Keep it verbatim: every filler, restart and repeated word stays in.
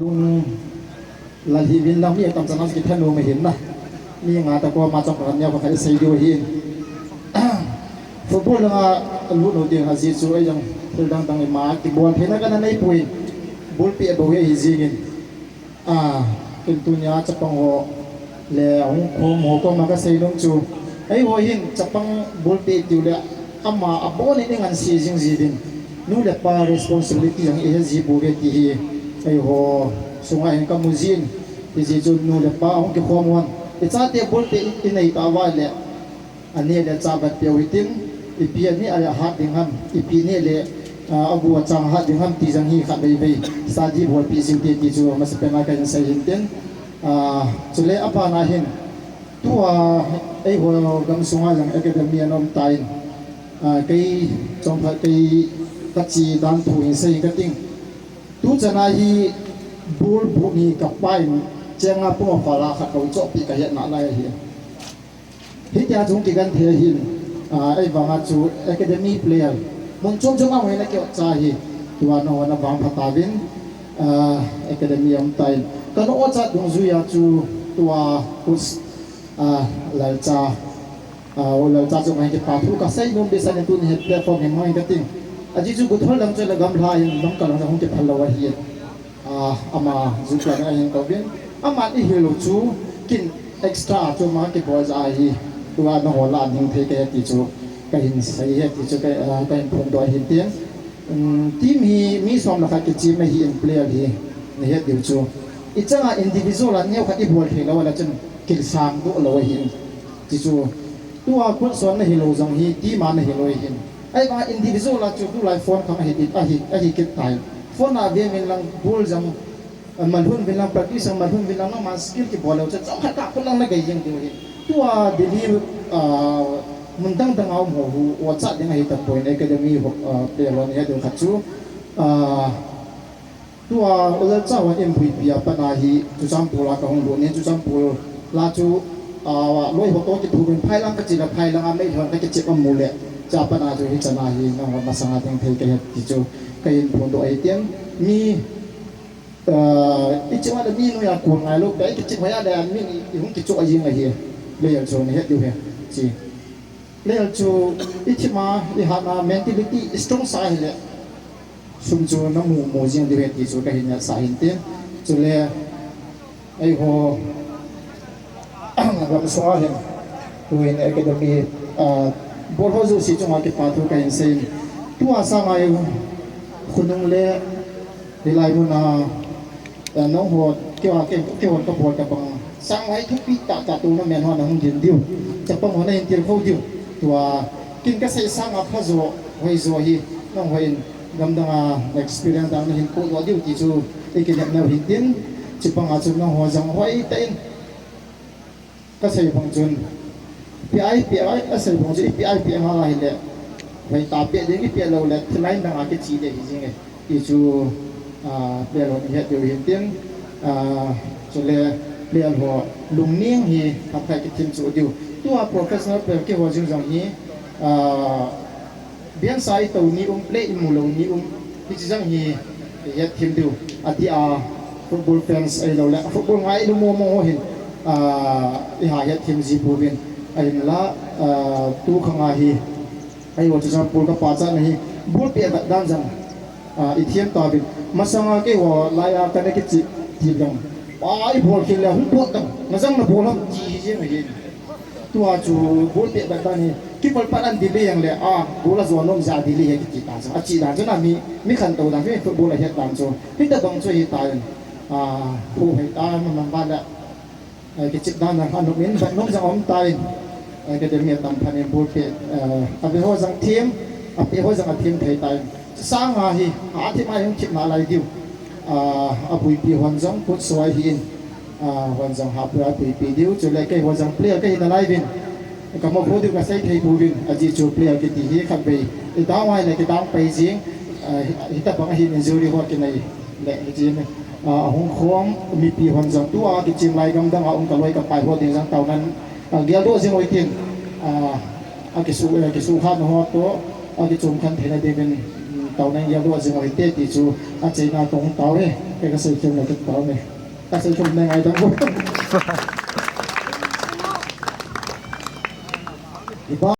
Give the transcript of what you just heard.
Lung lal hi vin lang mi atam chana kithanom ahin na. Mi nga ta ko ma chang kan nia ko khai sei diu hin. Football nga lut no ding aji chu ei jong thil dang dang ma kibol theina kana nei pui. Ball pi abo hi jingin. A, kin tunia chapang ho le hung khom ho ko ma ka sei nom chu. Ei ho hin chapang ball pi tiu le ama abon in ngan si jing ji din. Nu le pa responsibility jong i he ji bu ve ti hi. Ei ho sunga hin ka mu jin. Ti ji chu nu le pa hung kikhom hon. I chate ball pi i nei ta va le. Ani le cha vat peh u hitin, ipi ani a hat ding ham, ipi ni le, ah, agu achang hat ding ham ti jong hi khat vei vei. Study bol pi jing te ti chu masapen a ka hin sei hin tin. Ah, chule abana hin, tua ei ho gam sunga jong academy ana um tan. Ah, kei chom khat kei ka chi dan thu hin sei ka ting. Tu chana hi bul bu ni ka pai chenga pung phala khat ko chopi ka het na lai hi. Hitia chung kigan thei hin, ah, ei vanga chu academy player. Mun chom chom a hoina kio cha hi. Tua no na vang phatavin, ah, academy am tain. Ka no cha dungjuia chu tua kus, ah, lalcha, ah, o lalcha chu ngai ke pa thu ka sei nom be sa ne tu ni he platform he mai ka ting. Aji chu guthol lam chu la gamla hin lam ka lam hung ke phalo ahi. Ah, ama jupia na hin kovin. Ama i hilo chu kin extra chu ma kibol ja hi. Tua na ho la ding thei ka ti chu. Ka hin sei he ti chu ka, ah, ka hin phon do hin tin. Um, team hi mi som la khat kichim ahi in player hi. Ni he ti chu. I changa individual a neo khat i bol thei lo la chun kin sang do lo ahi. Ti chu. Tua kun son na hilo jong hi, team a na hilo hin. Ei vang individual a chu tulai phone khang ahi, ahi, ahi kit tai. Phone a ve min lang bul jong, eh, malhun vin lang practice jong malhun vin lang nangma skill kibol leu chu chom khat ka kun lang na gei jeng diu hi. Tua Delhi, ah, mun dang dang a um ho hu, wa cha ding ahi ta point academy ho, ah, pe lon he diu khat chu. Ah, Tua, u Lalcha hon in buipi a pana hi, Churachandpur a ka hung lut nin, Churachandpur la chu, ah, loi ho toh kithu in phai lang ka chi la, phai lang a mei hon ka kichep a mu le, cha pana chu hi chana hi, nang hon masanga ding thei ka het ti chu, ka hin phon doh ahi tin, mi, ah, i chi ma le mi noiya kon ngai lou, ka i kichep hoi a le, mi ni, i hung kicho a jing ahi, le yal chu ni het diu he, chi. Player chu i thim a, i hat a, mentality strong sa hile, sum chu na mu, mu jing diu ahi ti chu ka hin ngai sa hin tin. Chule, ei ho, gam sunga hin, tu hin academy, ah, bol ho jouse chunga kipa thu ka hin sei in. Tua sanga i khonung le, Hilai mun a, eh, nangho, keiho, kei, keihon kabol tabang. Sang lai thupi tah tah tournament ho nahung din diu. Chapang ho nahin til kho diu. Tua, kin kasei sanga pha jo, hoi jo hi. Nangho in, gamdang a experience dang nahin ko diu ti chu, i kinep nau hin tin. Chapang a chu nangho jong hoi tah in. Kasei bang chun, ipi a, ipi a, asei bang chun, ipi a, ipi a nga hile, hoi ta pe ding, ipi a lou le, thilai nang a kichi le hi jing e. Ti chu, ah, player hon i het diu hin tin, ah, chule player ho lungning hi, khat khai kithim chu diu. Tua professional player keiho jing jong hi, ah, Biang sa i to ni um, play i mu lou ni um, hichi jang hi, i het thim diu. Ati a, football fans ahilou le, football ngai lou mo mo ho hin, ah, i ha het thim ji pouvin. Ahinla, ah, tu khang a hi, eiho chu jang ball ka pachat na hi, ball pe vet dan jang, ah, i thiam tauvin. Masanga keiho lai a kana kichi, ti jang. Pa i ball khel le, hung ball tam, na jang na ball ham, ti hi jeng ahi. Tua chu ball pe vet dan hi, kipal pat an delay jeng le, a, ball a jo nom ja delay hi kiti ta chu. A chi dan chu na mi, mi khantou dan chu football a het dan chu. Hitabang chu hi ta in, a, hu hei ta, man man ba le, eh, kichep dan dan khan nom in, vet nom jang um ta in, eh, academy a tam phat in ball pe, eh, a ve ho jang thim, a pe ho jang a thim thei ta in. Sanga hi, a thim a hung thim na lai diu. Ah, a puipi hon jong kut suai hi in. Ah, hon jong ha pura puipi diu. Chule keiho jang player ka hi na lai vin. Ka mo kho diu ka sei thei pouvin. Aji chu player kiti hi khat vei. I dang wai le kidang pai jing. Ah, hi, hitabang hi injury ho kinei. Le, hi jing. Ah, hung khom mipi hon jong tua kichim lai gamdang a um ka loi ka pai ho ding jang tao nan. Ah, geldoh jing oi tin. Ah, a kisu, eh, kisu khan ho to. A kichum khan theina ding vin. Tao nang ya lua jing oi te ti chu a cheina tong tao e. Ke ka sei khem na tong tao ne. Ka sei khem na ngai tao. Iba